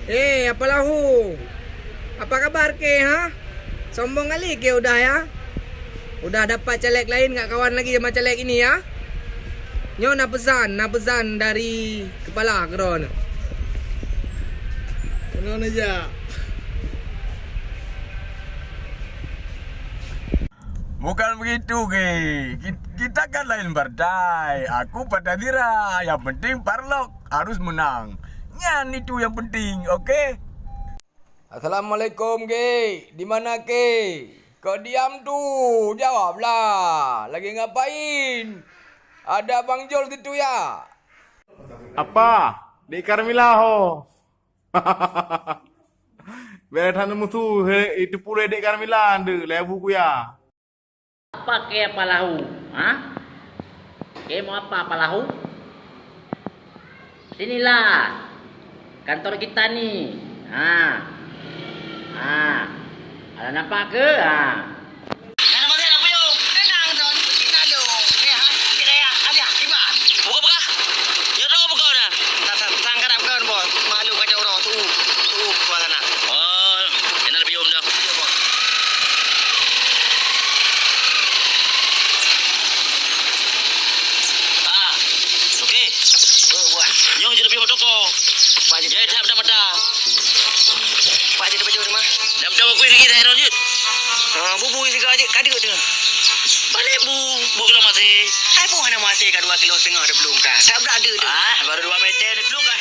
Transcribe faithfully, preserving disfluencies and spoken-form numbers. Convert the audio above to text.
Eh, apa lahu? Apa kabar ke, ha? Sombong kali ke udah ya? Udah dapat caleg lain nggak kawan lagi sama caleg ini ya? Nyoe na pesan, na pesan dari kepala keudroe. Keunoe aja. Bukan begitu, Ge. Ki-, kita kan lain partai. Aku Partai Zira. Yang penting Parlok harus menang. Nyan itu yang penting, oke? Assalamualaikum, Ge. Di mana, Ge? Kok diam tu? Jawablah. Lagi ngapain? Ada Bang Jol situ ya? Apa? Dek Carmila ho. Bèk that musuh, he, itu pulé Dek Carmila, ndeuk, lé bu kuya. Apa ke apa lahu? Ha? Ke mau apa, apa lahu? Sinilah kantor kita ni. Ha. Ha. Ada nampak ke? Ha. Nyang nama dia nak puyuh? Tenang, Don. Pasti nak lung. Ni, ha? Ni, ha? Alih, kiban. Buka, buka. Ya, dah buka dah. Tak, tak, tak angkat bukan, Bos. Maklum kacau roh. Tuh. Tuh, suasana. Oh, kena lebih umum dah. Ah, okey. Oh, buat. Nyoh je lebih toko. Pak je. Jai dah mata-mata. Pak je dapat jauh rumah. Dah tahu aku lagi dah Aaron je. Ah, bubu juga aja kadut tu. Balik bu, bu kilo masih. Hai bu hana masih kat dua kilo setengah dah belum kan. Tak berada tu. Ah, baru dua meter ni belum kan.